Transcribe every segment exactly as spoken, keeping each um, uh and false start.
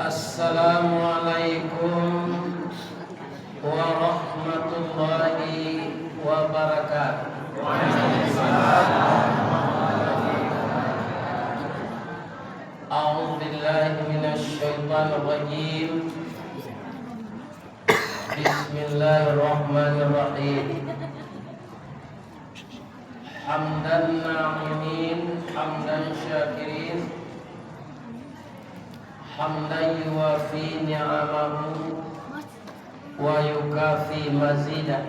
Assalamualaikum warahmatullahi wabarakatuh. A'udzubillahi minasyaitonirrajim. Bismillahirrahmanirrahim. Hamdan na'imin, hamdan syakirin, hamdan yuwafi ni'amahu wa yukafi mazidah.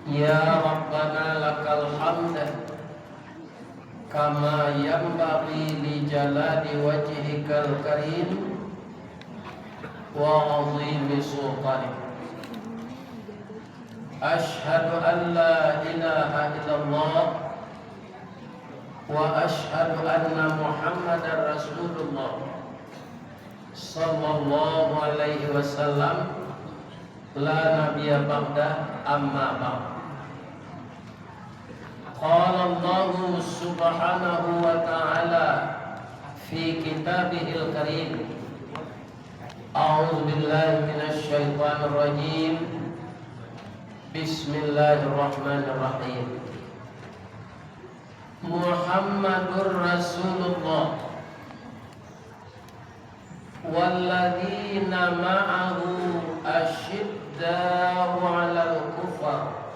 Ya Rabbana lakal hamd, kama yanbaghi li jalali wajhikal karim wa 'azimi sultanik. Asyhadu an la ilaha illallah wa asyhadu anna Muhammadar Rasulullah, sallallahu alaihi wasallam, la nabiyya ba'dah, amma ba'd. Qala Allahu subhanahu wa ta'ala fi kitabihil karim. A'udzu billahi minasy syaithanir rajim. Bismillahirrahmanirrahim. Muhammadur Rasulullah walladzina ma'ahu asyidda'u 'alal kufar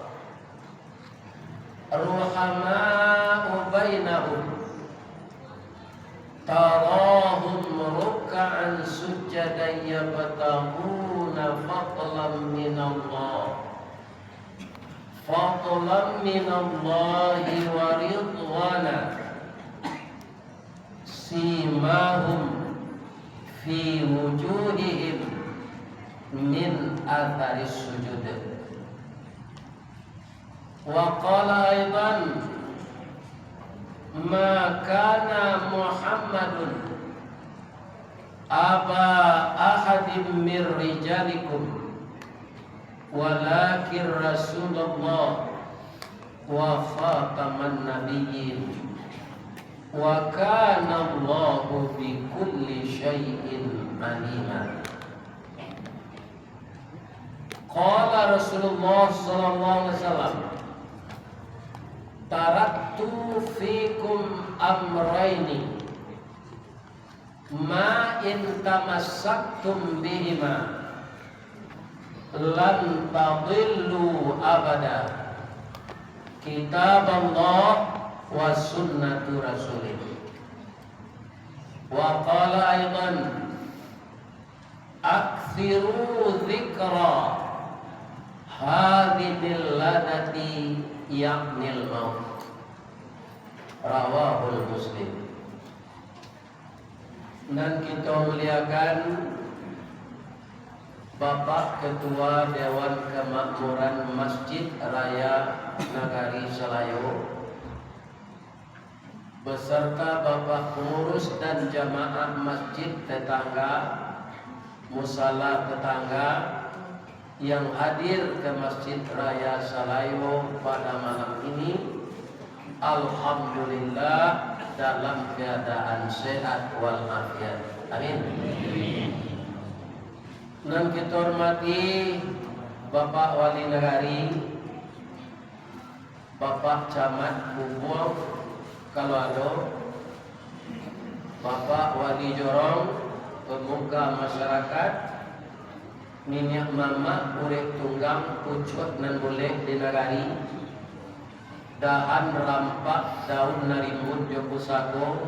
ruhama'u bainahum, tarahum ruk'an sujjadan yabtaghuna fadlan minallah, fadlan minallahi wa ridwana, simahum fi wujuhihim min atharis sujud. Wa qala aidan, ma kana Muhammadun aba ahadim mir rijalikum, walakin Rasulullah wa khataman nabiyyin, wa kana Allahu bi kulli syai'in alima. Qala Rasulullah sallallahu alaihi wasallam, taraktu fikum amraini, ma in tamassaktum bihima lan tadillu abada, kitaballah wa sunnatu rasulih. Wa qala aidan, aktsiru dzikra hadzihil ladzati, ya'nil maut. Rawahul Muslim. Nan kito muliakan Bapak Ketua Dewan Kemakmuran Masjid Raya Nagari Salayo, beserta Bapak pengurus dan jamaah masjid tetangga, musala tetangga, yang hadir ke Masjid Raya Salayo pada malam ini, alhamdulillah, dalam keadaan sehat walafiat. Amin. Nan kita hormati Bapak Wali Nagari, Bapak Camat Bubuang, kalau ado, Bapak Wali Jorong, pemuka masyarakat, niniak mamak urek tunggang pucuak nan bulek di nagari, dahan rampak daun nan rimbun jo pusako,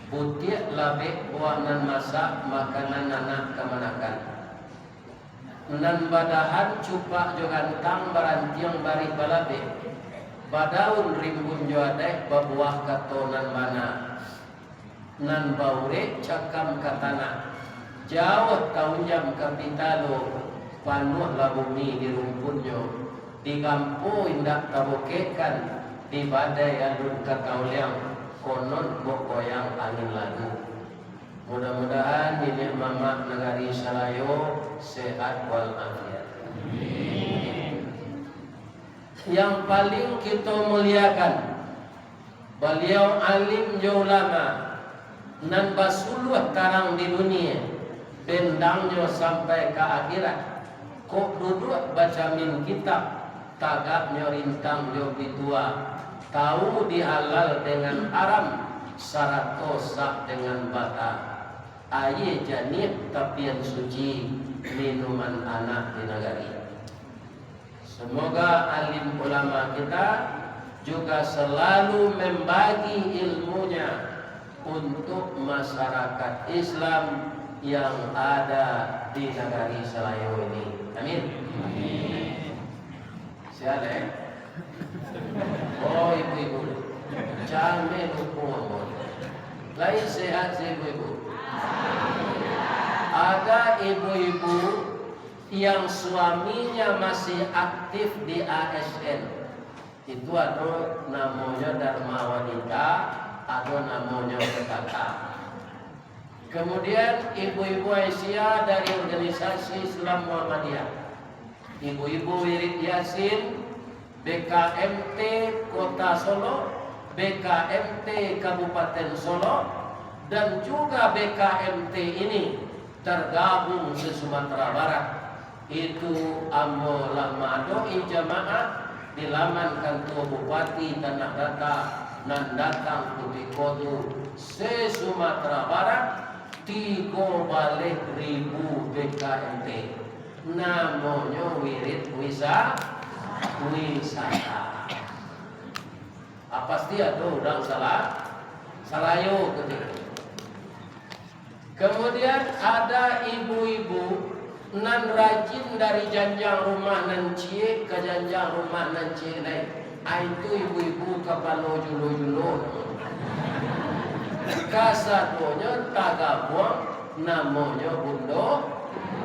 butiak labek buah nan masak makanan anak kamanakan. Nan badahan cupak jo gantang, barantiang barih balabeh, badaun rimbun jo adaik, babuah kato nan bana, nan baurek cakam ka tanah, jauah taunjam ka pitalo, panuahlah bumi di rumpunnyo, digampo indak tabokekkan, di badai alun ka tauliang, konon bok goyang angin lalu. Mudah-mudahan niniak mamak nagari Salayo sehat walafiat. Yang paling kito muliakan, baliau alim jo ulama, nan basuluah tarang di dunia, bendangnyo sampai ka akhirat. Kok duduak bacamin kitab, tagaknyo rintang jo pitua, tahu di halal dengan haram, sarato sah dengan bata. Aia janiah tapian suci, minuman anak di nagari. Semoga alim ulama kita juga selalu membagi ilmunya untuk masyarakat Islam yang ada di nagari Salayo ini. Amin. Amin. Siap, eh? Oh, ibu-ibu. Jangan lupa, ambo. Lain sehat si ibu-ibu. Ada ibu-ibu yang suaminya masih aktif di A S N. Itu ado namonyo Dharma Wanita, ado namonyo P K K. Kemudian ibu-ibu Aisyah dari organisasi Islam Muhammadiyah, ibu-ibu wirid Yasin, B K M T Kota Solok, B K M T Kabupaten Solok, dan juga B K M T ini tergabung se-Sumatera Barat. Itu ambo lah maadoki jamaah di laman kantua Bupati Tanah Datar nan datang kutiko tu, se-Sumatera Barat, tigo baleh ribu B K M T. Namonyo wirid wisa-, wisata. Ah, pasti ado urang salah, salayo kutiko. Kemudian ada ibu-ibu nan rajin dari janjang rumah nan ciek ka janjang rumah nan ciek lai. Ah, itu ibu-ibu kapalo julo-julo. Kasadonyo tagabuang namonyo Bundo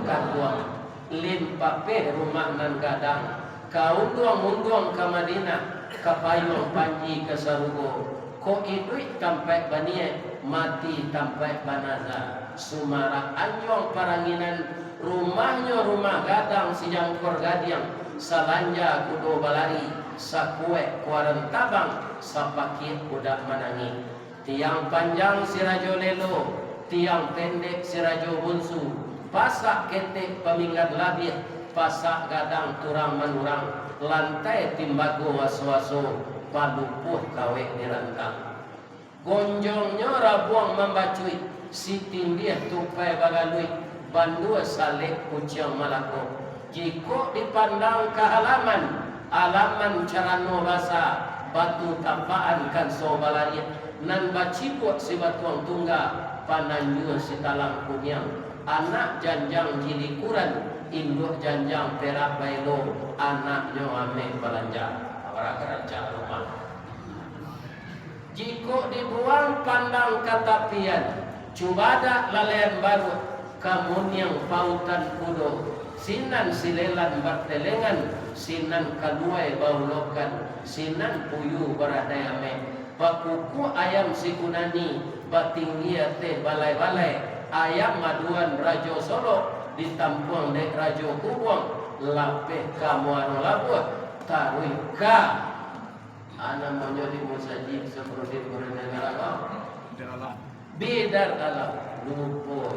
Katuang. Limpapeh rumah nan gadang, ka unduang-unduang ka Madinah, ka payuang panji ka sarugo. Kok iduik tampaik baniaik, mati tampaik banaza. Sumarak anjuang paranginan, rumahnyo rumah gadang sijangkor gadiang, salanja kudo balari, sakuek kuaran tabang, sapakiak budak manangih. Tiang panjang si Rajo Lelo, tiang pendek si Rajo Bunsu, pasak ketek paminggan labiah, pasak gadang turang manurang, lantai timbago aso-aso, palupuah kawek dirantang. Gonjongnyo rabuang mambacuik, si tindiah tupai bagaluik, bandua salek kuciang malako. Jikok dipandang ka alaman, alaman carano basa, batu tapakan kanso balariak, nan bacibuak si batuang tungga, pananjua si talang kuniang, anak janjang jilikuran, induak janjang perak baelo, anaknyo ameh balanja. Abarah karancak rumah. Jikok dibuang pandang ka tapian, cubadak lalaian baruak, kamuniang pautan kudo, sinan silelan bartelengan, sinan kaluai baulokan, sinan puyuah baradai ameh, bakukuak ayam si kunani, batinggi ateh balai-balai, ayam aduan Rajo Solok, ditampuang dek Rajo Kubuang, lapeh ka Muaro Labuah, taruih ka Ah, namonyo di musajik Safrudin Burdin Alam. Bidar Alam. Lupo.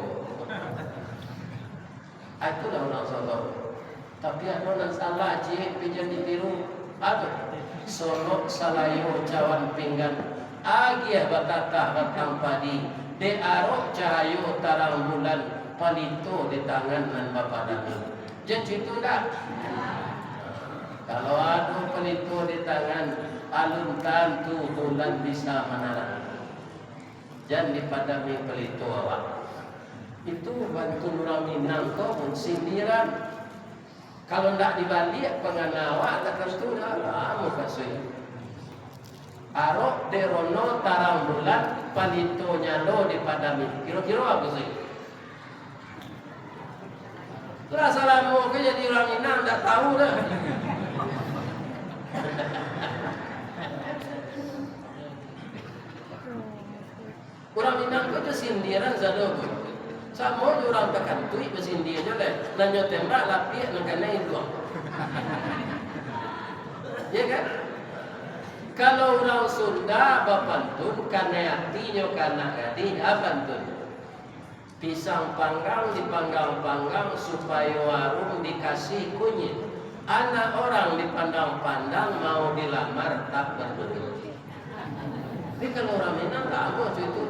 Ah, itulah urang Solok. Tapi ado nan salah, ciek, pijan ditiru. Aduh. Solok Salayo cawan pinggan. Agiah batatah batang padi. Dek arok cahayo tarang bulan, palito di tangan nan bapadang. Jan cuitu ndak? Kalau ado palito di tangan, alun tantu bulan bisa manarang. Jan dipadami palito awak. Itu bantu urang Minang ko mun sindiran. Kalau ndak dibaliak pangana awak, tak tantu dah lamo kasuik. Arok dek rono tarang bulan, palito nyalo dipadami. Kiro-kiro apo sih? Lah salamo ko jadi urang Minang, ndak tahu dah. Urang Minang ko jo sindiran sado. Samo jo urang takantuik basindianyo, Nan nyo tembak lapiak nan kanai iduang. Ya kan? Kalau urang Sunda bapantun, kanai atinyo ka anak gadih, a pantun. Pisang panggang dipanggang-panggang supayo arum dikasih kunyit. Anak orang dipandang-pandang mau dilamar tak berduit. Tapi kalau urang Minang, lamo tu itu.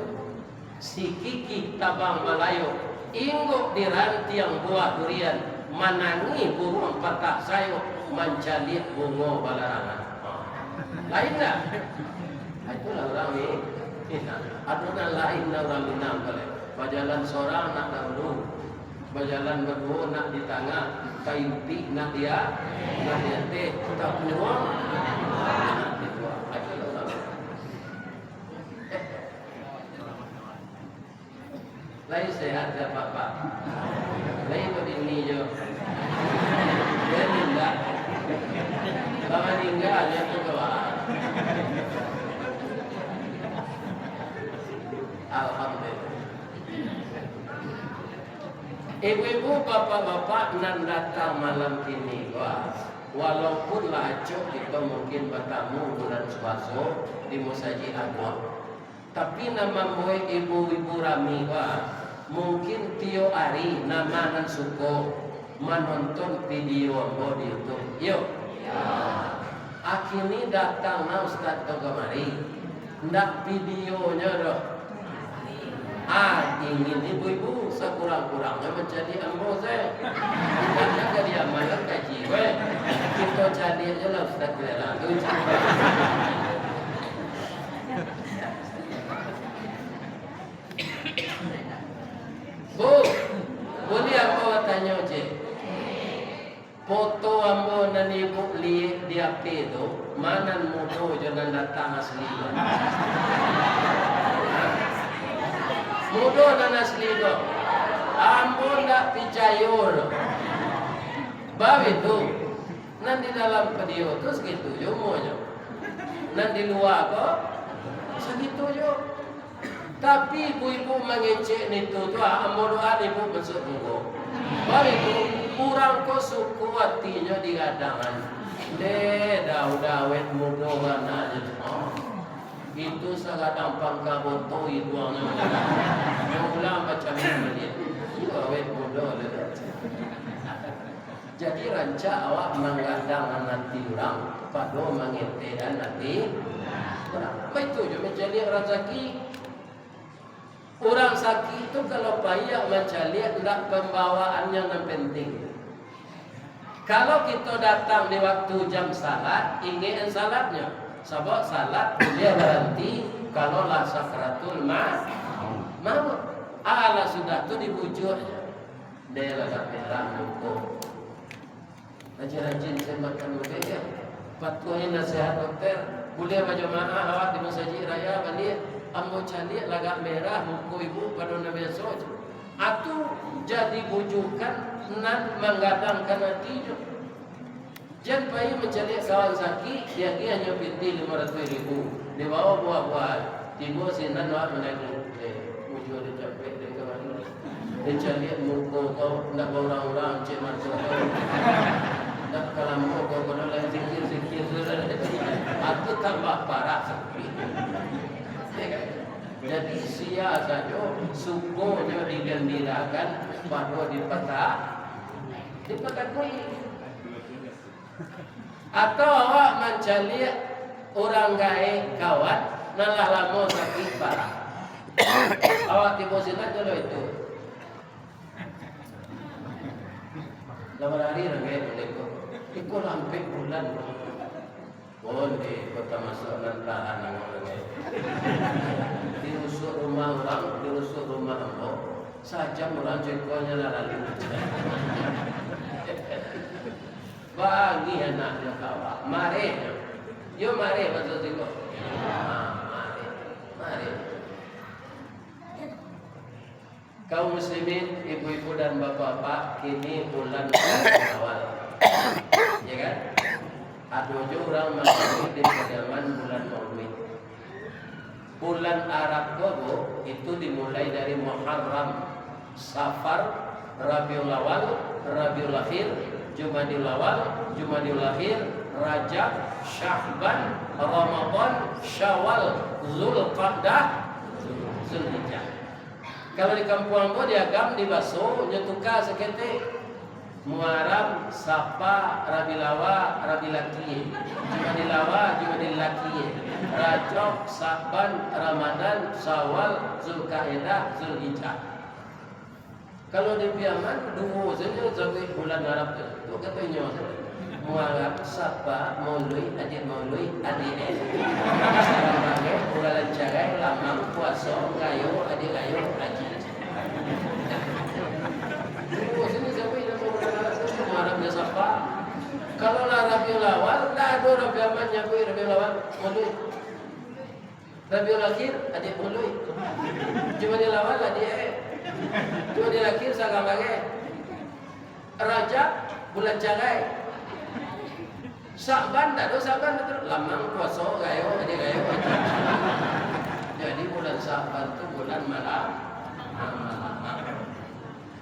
Sikikih tabang balayok, inggok di rantiang buah durian, manangih buruang patah sayok, mancaliak bungo balarangan. Ha. Lain dak? Ha, itulah urang ni. Nah, ado nan lain lah urang Minang ko lai. Bajalan sorang nak dahulu, bajalan baduo nak di tangah, taimpik nak di a-, nak di ateh, takuruang nak di bawah. Ha, itulah urang Minang. Lai sehat dak, Bapak? Lai babini jo? Lai maningga? Lah maningga nyo tu, kawan. Alhamdulillah. Ibu-ibu, bapak-bapak nan datang malam kini, wah, walaupun lah acok kito mungkin batamu bulan puaso di Musajik Aguang. Tapi nan mambuek ibu-ibu rami ko, mungkin tiok ari nama nan suko manonton video ambo di YouTube. Iyo. Iyo. Akini datang nah Ustaz tu kamari. Ndak videonyo doh. Ah, ingin ibu-ibu sakurang-kurangnyo mancaliak ambo se. Bukan ka diamalkan kaji, weh. Kito caliak je lah Ustaz Klela tu. Bu, buliah ambo batanyo, cek? Foto ambo nan ibu liek di H P tu, ma nan mudo jo nan datang asli tu? Mudo nan asli tu. Ambo ndak picayo tu. Baitu. Nan di dalam video tu sagitu jo umuanyo. Nan di lua ko sagitu jo. Tapi ibu-ibu mangecek nitu tu, ah, ambo doa ibu masuak surga. Baitu, urang ko suko atinyo digadang. Deh, dah, udah awet mudo bana je tu. Ah. Itu sagadang pangka boto iduangnyo. Nyo ulang macam ni baliak. Iyo, awet mudo le dah. Jadi, rancak awak manggadang ati urang, pado mangetekan ati urang. Baitu jo mancaliak razaki. Urang sakik tu, kalau paiak mancaliak, ndak pambawaannyo nan penting. Kalau kito datang di waktu jam salat, ingek salatnyo. Sabab salat buliah baranti kalau lah sakaratul ma-, maut. Alah sudah tu dibujuak. Deh lah, dak merah muko. Rajin-rajin se makan udeh, ya. Patuahi nasihat dokter. Buliah bajamaah awak di Masajik Raya baliak. Ambo caliak lagak merah muko ibu pado nan biaso tu. Atu jadi bujukan nan manggadangkan ati tu. Jan pai mancaliak kawan sakik, diagiahnyo pitih limo ratuih ribu. Dibawa buah-buahan. Tibo sinan awak manangih. Eh, ujua dicapek dek kawan. Dicaliak muko kau, ndak baurang-urang, cek mato kau. Ndak kalamo kau, kau lai zikir-zikir tu. Atu tambah parah sakik. Ya kan? Jadi, sia sajo sukonyo digambirakan, pado dipata-, dipatakuik. Atau awak mancaliak urang gaek kawan, nan lah lamo sakik parah. Awak tibo sinan tu lo itu. Lah barari urang gaek model ko. Iko lah ampek bulan. Pun di kota Masuk nan tahan urang gaek. Dirusuak rumah urang, dirusuak rumah ambo. Sajam urang cukonyo lah lalu. Bangih anaknyo ka awak. Mareh. Yo mareh baso siko. Ha, mareh. Mareh. Kaum muslimin, ibu-ibu dan bapak-bapak, kini bulan Syawal. Ya kan? Ado jo urang maulid di padiaman bulan Maulid. Bulan Arab ko, Bu, itu dimulai dari Muharram, Safar, Rabiul Awal, Rabiul Akhir, Jumadil Awal, Jumadil Akhir, Rajab, Sya'ban, Ramadan, Syawal, Zulqa'dah, Zulhijjah. Kalau di kampuang ambo, di Agam, di Baso, nyo tuka saketek. Muharam, Safar, Rabiul Awal, Rabiul Akhir, Jumadil Awal, Jumadil Akhir, Rajab, Sya'ban, Ramadan, Syawal, Zulqa'dah, Zulhijjah. Kalau di Piaman, duo sajo sabuik bulan Arab tu. Tu katonyo sajo. Muharam, Safar, Maulid, Adiak Maulid, Adiak, eh. Bulan Carai, Lamang, Puaso, Rayo, Adiak Rayo, Haji. Duo sajo sabuik namo bulan Arab tu, Muharam jo Safar. Kalau lah Rabiul Awal, ndak ado urang Piaman nyabuik Rabiul Awal, Maulid. Rabiul Akhir, Adiak Maulid. Jumadil Awal, Adiak, eh. Jumadil Akhir, Sarang Bagai. Rajab, bulan Carai. Sya'ban, ndak ado Sya'ban tu. Lamang, Puaso, Rayo, Adiak Rayo, Haji. Jadi, bulan Sya'ban tu bulan malam, malam.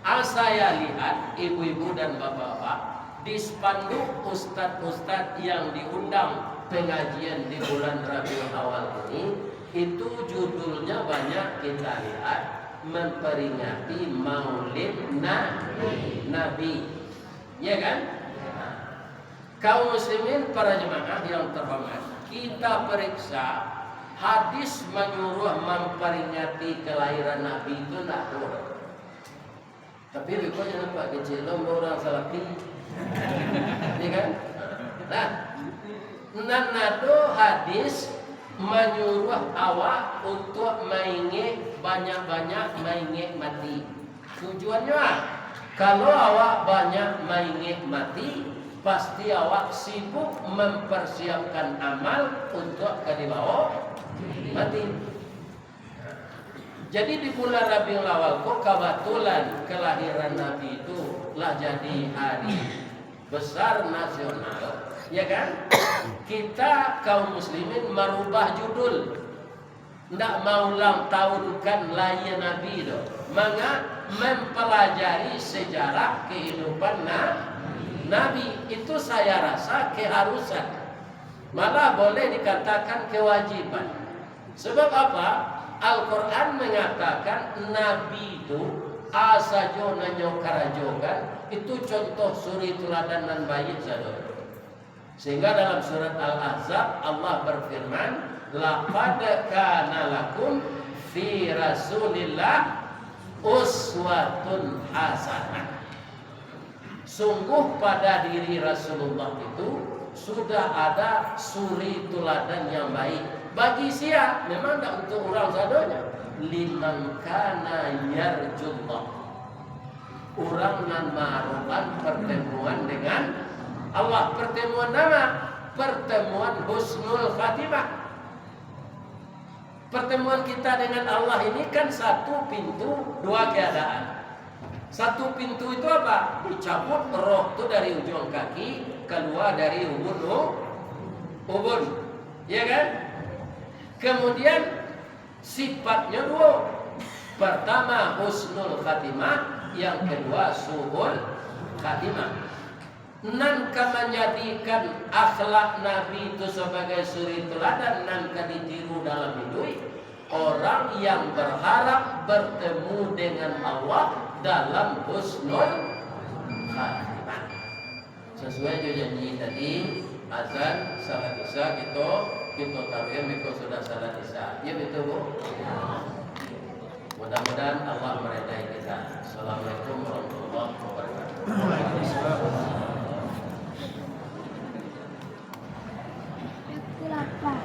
Ah, saya lihat, ibu-ibu dan bapak-bapak, di spanduk ustad-ustad yang diundang pengajian di bulan Rabiul Awal ini, itu judulnya banyak kita lihat, memperingati Maulid Na-, Nabi. Ya kan? Kaum muslimin, para jemaah yang terhormat, kita periksa hadis manyuruh memperingati kelahiran Nabi itu ndak ada. Tapi beko jan nampak kecil lo, urang Salafi. Iya kan? Nah, nan ado hadis manyuruh awak untuak maingek, banyak-banyak maingek mati. Tujuannyo, ah, kalau awak banyak maingek mati, pasti awak sibuk mempersiapkan amal untuak ka dibawo mati. Jadi, di bulan Rabiul Awal ko, kabatulan kelahiran Nabi itu lah jadi hari besar nasional, ya kan? Kita kaum muslimin marubah judul, ndak maulang tahunkan lahia Nabi tu, manga-, mempelajari sejarah kehidupan Na-, Nabi. Itu saya rasa keharusan, malah boleh dikatakan kewajiban. Sebab apa? Al-Quran mengatakan Nabi tu, a sajo nan nyo karajokan, itu contoh suri tuladan nan baiak sajo. Sehingga dalam surat Al-Ahzab, Allah berfirman, "Laqad kana lakum fi Rasulillah uswatun hasanah." Sungguh pada diri Rasulullah itu sudah ada suri tuladan yang baik. Bagi sia? Memang dak untuk urang sadonyo. Liman kana yarjullah. Urang nan maarokan pertemuan dengan Allah. Pertemuan nama? Pertemuan husnul khatimah. Pertemuan kita dengan Allah ini kan satu pintu, dua keadaan. Satu pintu itu apa? Dicabut roh tu dari ujung kaki, keluar dari ubun u-, ubun. Ya kan? Kemudian sifatnya dua. Pertama husnul khatimah, yang kedua su'ul khatimah. Nan ka manjadikan akhlak Nabi tu sabagai suri tuladan nan ka ditiru dalam iduik, orang yang berharap bertemu dengan Allah dalam husnul khatimah. Sasuai jo janji tadi, azan, salat Isya, kito, kito tarawih, beko sudah salat Isya. Iyo, betul, Bu? Mudah-mudahan Allah meridai kita. Assalamualaikum warahmatullahi wabarakatuh. Aku lapar.